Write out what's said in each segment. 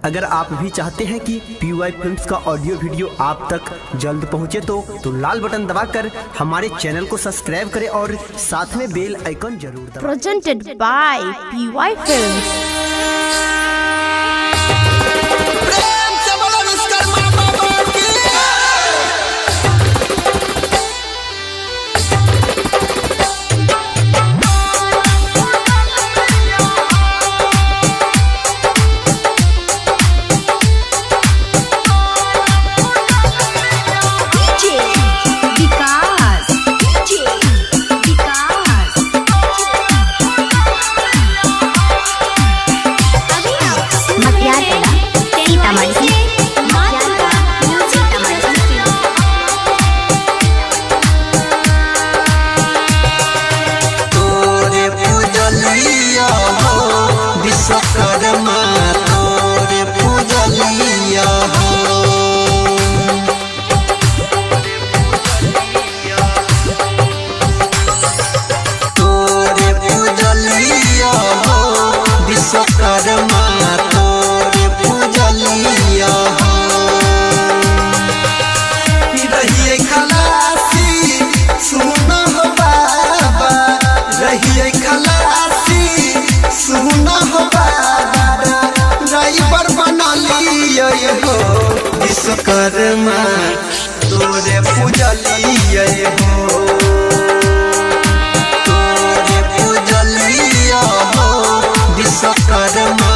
अगर आप भी चाहते हैं कि पी वाई फिल्म्स का ऑडियो वीडियो आप तक जल्द पहुंचे तो लाल बटन दबाकर हमारे चैनल को सब्सक्राइब करें और साथ में बेल आइकन जरूर दबाएं। Presented by PY Films. प्रेम से बोलो विश्वकर्मा बाबा की। DJ Vikas, DJ Vikas. अभी आप सुन रहे हैं तेनवाही से माँ दुर्गा म्यूजिक प्रस्तुति। तोरे पूजलिया हो विश्वकर्मा, तोरे पूजलिया हो। तोरे पूजलिया हो विश्वकर्मा, तोरे पूजलिया हो। रहिए खलासी सुन हो बाबा, रहिए खलासी सुन हो बाबा, ड्राइवर बना लिये हो विश्वकर्मा, तोरे पूजलिए हो। तोरे पूजलिया हो विश्वकर्मा,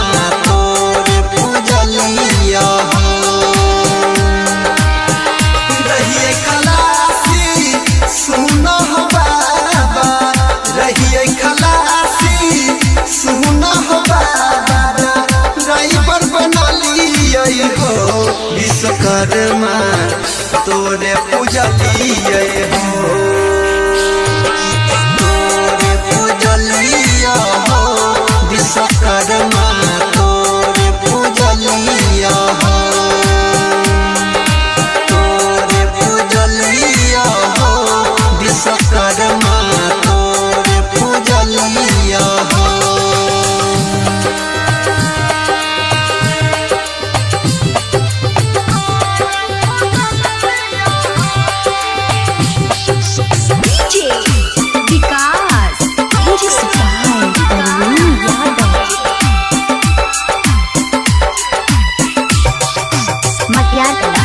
तोरे पूजलिया हो। रहिए खलासी सुन हो बाबा, रहिए खलासी सुन हो बाबा, ड्राइवर बना लिये हो विश्वकर्मा, तोरे पूजलिए हो। तोरे पूजलिया हो विश्वकर्मा, तोरे पूजलिया हो। तोरे पूजलिया हो विश्वकर्मा, तोरे पूजलिया हो। DJ Vikas, DJ Arvind Yadav. Matiyarkala,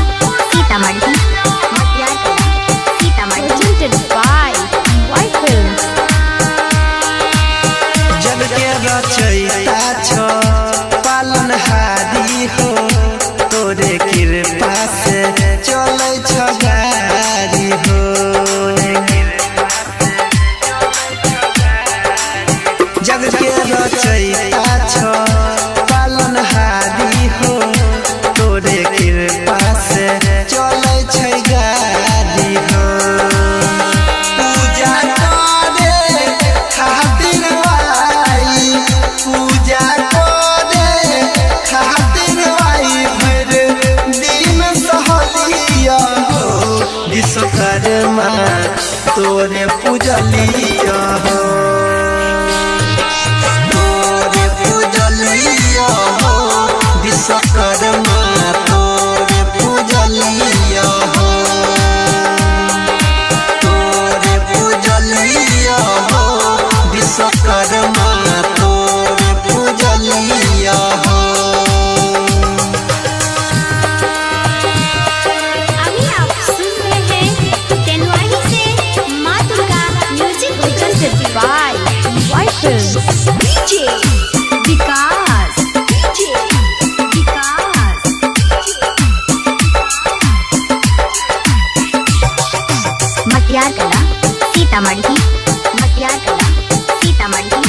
Sitamarhi, Matiyarkala, Sitamarhi. Presented by PY Films. जग के रचयिता छो पालनहारी हो, तोरे कृपा से चलै छ गाड़ी हो। जग के रचयिता छो पालनहारी हो, तोरे कृपा से चलै छै गाड़ी हो। पूजा करे खातिर आई, पूजा करे खातिर आई, भर दिन सहलिया हो विश्वकर्मा, तोरे पूजलिया हो। तोरे पूजलिया हो विश्वकर्मा, तोरे पूजलिया हो। तोरे पूजलिया हो विश्वकर्मा, तोरे पूजलिया हो। अभी आप सुन रहे हैं तेनवाही से माँ दुर्गा म्यूजिक Presented प्रस्तुति। by PY Films. DJ Vikas, DJ Vikas. Matiyarkala, Sitamarhi, Matiyarkala, Sitamarhi.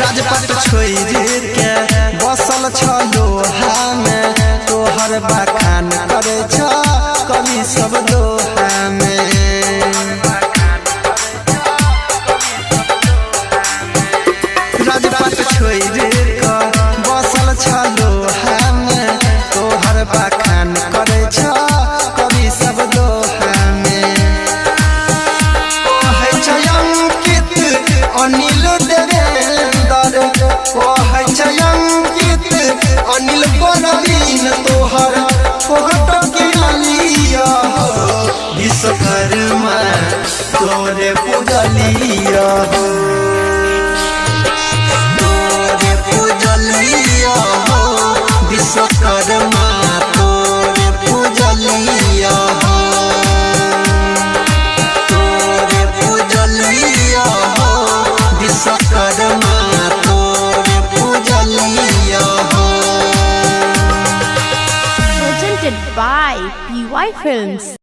Rajpat छोड़ के बसल छ लोहा में, तोहर बखान करे छ कवि सब दोहा में। राजपट छोड़ के बसल छ लोहा में, तोहर बखान करे छ कवि सब दोहा में। कहै छ अंकित अनिल देवेंद्र, विश्वकर्मा तोरे पूजलिया हो, तोरे पूजलिया हो, विश्वकर्मा तोरे पूजलिया हो, तोरे पूजलिया हो, विश्वकर्मा तोरे पूजलिया हो। Presented by PY Films.